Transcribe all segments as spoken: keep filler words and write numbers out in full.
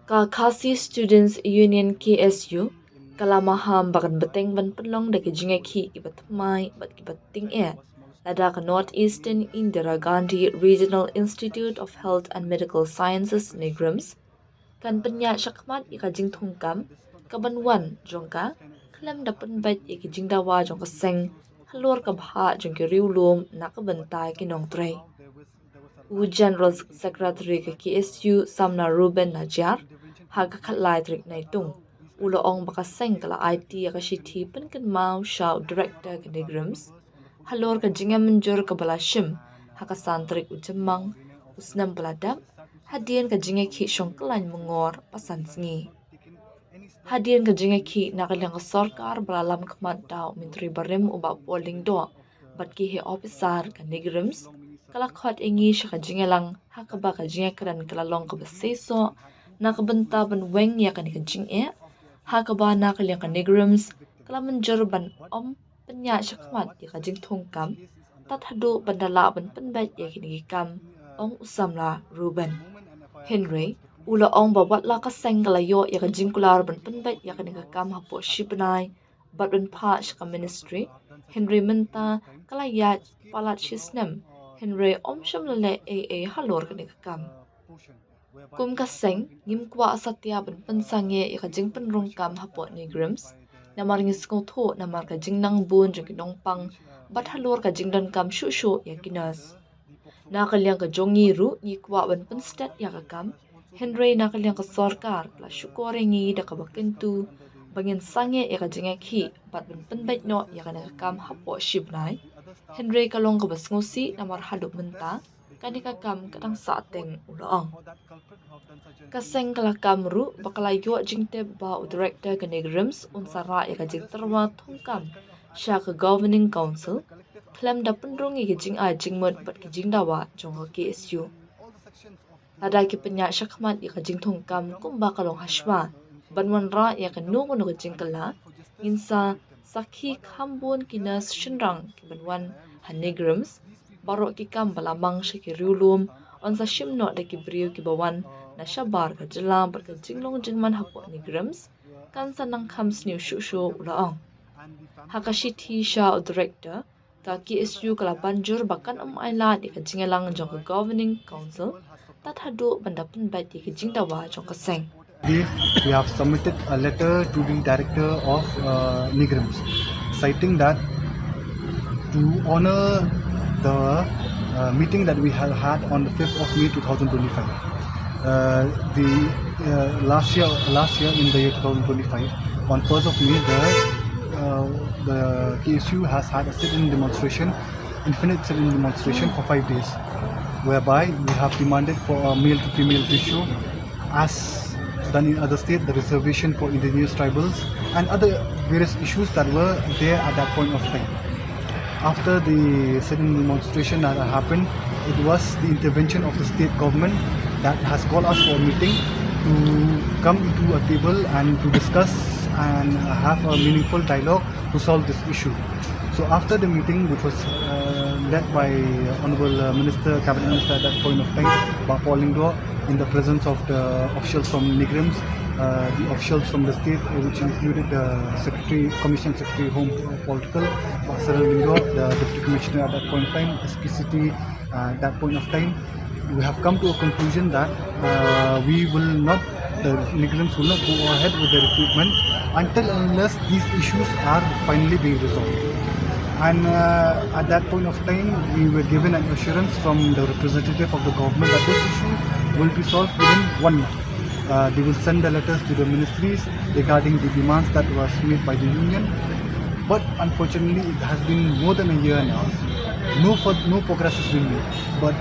Ka Khasi Students Union, K S U, ka la maham ba kan bteng ban pynlong da ki jingïakhih kiba thymmai bad kiba tyngeh lada ka North Eastern Indira Gandhi Regional Institute of Health and Medical Sciences, NEIGRIHMS, kan pynïaid shakhmat ïa ka jingthungkam kaban wan jong ka, khlem da pynbeit ïa ki jingdawa jong ka seng halor ka bhah jong ki riewlum na ka bynta ki nongtrei. U General Secretary ka K S U, Samla Reuben Najiar, ha ka khatlai tarik Naitung, u la ong ba ka seng ka la aiti ïa ka shithi pynkynmaw sha u Director ka NEIGRIHMS halor ka jingïamynjur kaba la shim ha ka san tarik u Jymmang u snem ba la dep, hadien ka jingïakhih shongkyllaiñ mungor ba san sngi. Hadien ka jingïakhih na ka liang ka sorkar ba la lam khmat da u Myntri barim u Bah Paul Lyngdoh bad ki heh ophisar ka NEIGRIHMS, ka la khot ïa ngi sha ka jingïalang ha kaba ka jingïakren ka la long kaba seisoh na ka bynta ban weng ïa kane ka jingeh, ha kaba na ka liang ka NEIGRIHMS ka la mynjur ban ym pynïaid shakhmat ïa ka jingthungkam tad haduh ban da lah ban pynbeit ïa kine ki kam, ong u Samla Reuben. Hynrei u la ong ba wat la ka seng ka la ïoh ïa ka jingkular ban pynbeit ïa kane ka kam hapoh shi bnai bad ban phah sha ka Ministry, hynrei mynta ka la ïaid palat shi snem, hynrei ym shym la leh ei ei halor kane ka kam. Kum ka seng ngim kwah satia ban pynsangeh ïa ka jingpynrung kam hapoh NEIGRIHMS, namar ngi sngewthuh namar ka jingnang bun jong ki nongpang bad halor ka jingdonkam shuh shuh ïa ki nurse. Na ka liang ka jong ngi ruh ngi kwah ban pynstet ïa ka kam, hynrei na ka liang ka sorkar ka la shukor ïa ngi da kaba kyntu ba ngin sangeh ïa ka jingïakhih bad ban pynbeit noh ïa kane ka kam hapoh shi bnai, hynrei ka long kaba sngewsih namar haduh mynta kane ka kam ka dang sahteng, u la ong. Ka seng ka la kam ruh ba ka la ïoh jingtip ba u Director ka NEIGRIHMS un sa rah ïa ka jingtyrwa thungkam sha ka Governing Council khlem da pynrung ïa ki jingai jingmut bad ki jingdawa jong ka K S U. Lada ki pynïaid shakhmat ïa ka jingthungkam kumba ka long hashwa ban wanrah ïa kano kano ka jingkylla, ngin sa sakhi kham bun ki nurse shynrang kiban wan ha NEIGRIHMS. Baroh ki kam ba la mang sha ki riewlum yn sa shim noh da ki briew kiba wan na shabar ka jylla bad ka jinglong jingman hapoh NEIGRIHMS kan sa nang kham sniew shuh shuh, u la ong. Ha ka shithi sha u Director, ka K S U ka la ban jur ba kan ym ailad ïa ka jingïalang jong ka Governing Council tad haduh ban da pynbeit ïa ka jingdawa jong ka seng. We, we have submitted a letter to the director of uh, NEIGRIHMS, citing that to honor the uh, meeting that we have had on the fifth of May two thousand twenty-five. Uh, the uh, last year, last year in the year two thousand twenty-five, on first of May, the uh, the K S U has had a sit-in demonstration, infinite sit-in demonstration for five days, whereby we have demanded for a male-to-female ratio, as done in other states, the reservation for indigenous tribals and other various issues that were there at that point of time. After the sit-in demonstration that happened, it was the intervention of the state government that has called us for a meeting to come into a table and to discuss and have a meaningful dialogue to solve this issue. So after the meeting, which was uh, led by Honorable uh, Minister, Cabinet Minister at that point of time, Bah Paul Lyngdoh, in the presence of the officials from NEIGRIHMS, uh, the officials from the state, uh, which included the Secretary, Commissioner Secretary Home, uh, Political, Bah Cyril Lyngdoh, the Deputy Commissioner at that point of time, S P C T, uh, at that point of time, we have come to a conclusion that uh, we will not, the NEIGRIHMS will not go ahead with the recruitment until unless these issues are finally being resolved. And uh, at that point of time, we were given an assurance from the representative of the government that this issue will be solved within one month. Uh, they will send the letters to the ministries regarding the demands that was made by the union. But unfortunately, it has been more than a year now. No, for, no progress has been made. But,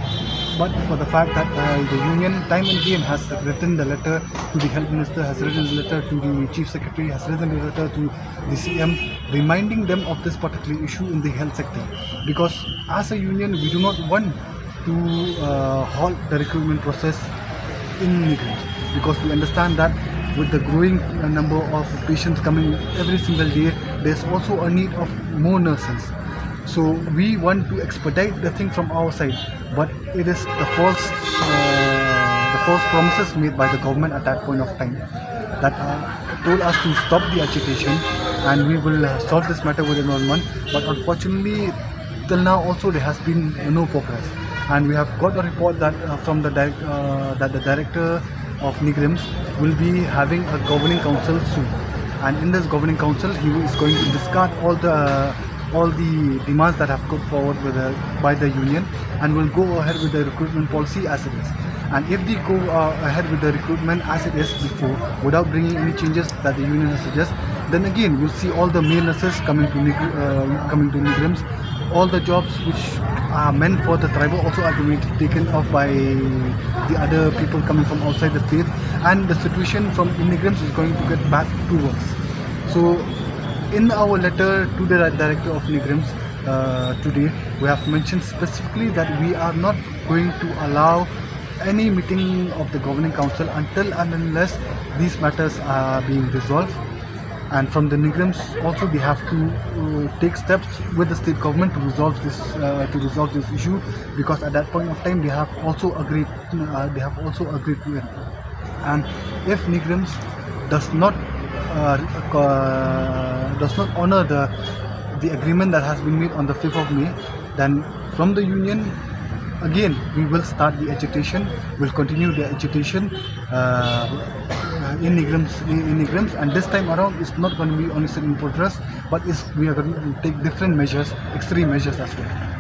but for the fact that uh, the union time and again has written the letter to the health minister, has written the letter to the chief secretary, has written the letter to the C M, reminding them of this particular issue in the health sector. Because as a union, we do not want to uh, halt the recruitment process in NEIGRIHMS, because we understand that with the growing uh, number of patients coming every single day, there's also a need of more nurses. So we want to expedite the thing from our side, but it is the false uh, the false promises made by the government at that point of time that uh, told us to stop the agitation and we will uh, solve this matter within one month. But unfortunately, till now also there has been no progress. And we have got a report that uh, from the direct, uh, that the director of NEIGRIHMS will be having a governing council soon. And in this governing council, he is going to discard all the all the demands that have put forward with the, by the union, and will go ahead with the recruitment policy as it is. And if they go uh, ahead with the recruitment as it is before, without bringing any changes that the union has suggested, then again you'll see all the male nurses coming to NEIGRIHMS, uh, coming to NEIGRIHMS. All the jobs which are meant for the tribal also are going to be taken off by the other people coming from outside the state, and the situation from NEIGRIHMS is going to get back to worse. So, in our letter to the director of NEIGRIHMS uh, today, we have mentioned specifically that we are not going to allow any meeting of the governing council until and unless these matters are being resolved. And from the NEIGRIHMS also, they have to uh, take steps with the state government to resolve this uh, to resolve this issue, because at that point of time they have also agreed uh, they have also agreed to it. And if NEIGRIHMS does not uh, uh, does not honor the the agreement that has been made on the fifth of May, then from the union, again, we will start the agitation. We'll continue the agitation uh, in NEIGRIHMS, in NEIGRIHMS, and this time around, it's not going to be only sit-in protest, but it's, we are going to take different measures, extreme measures as well.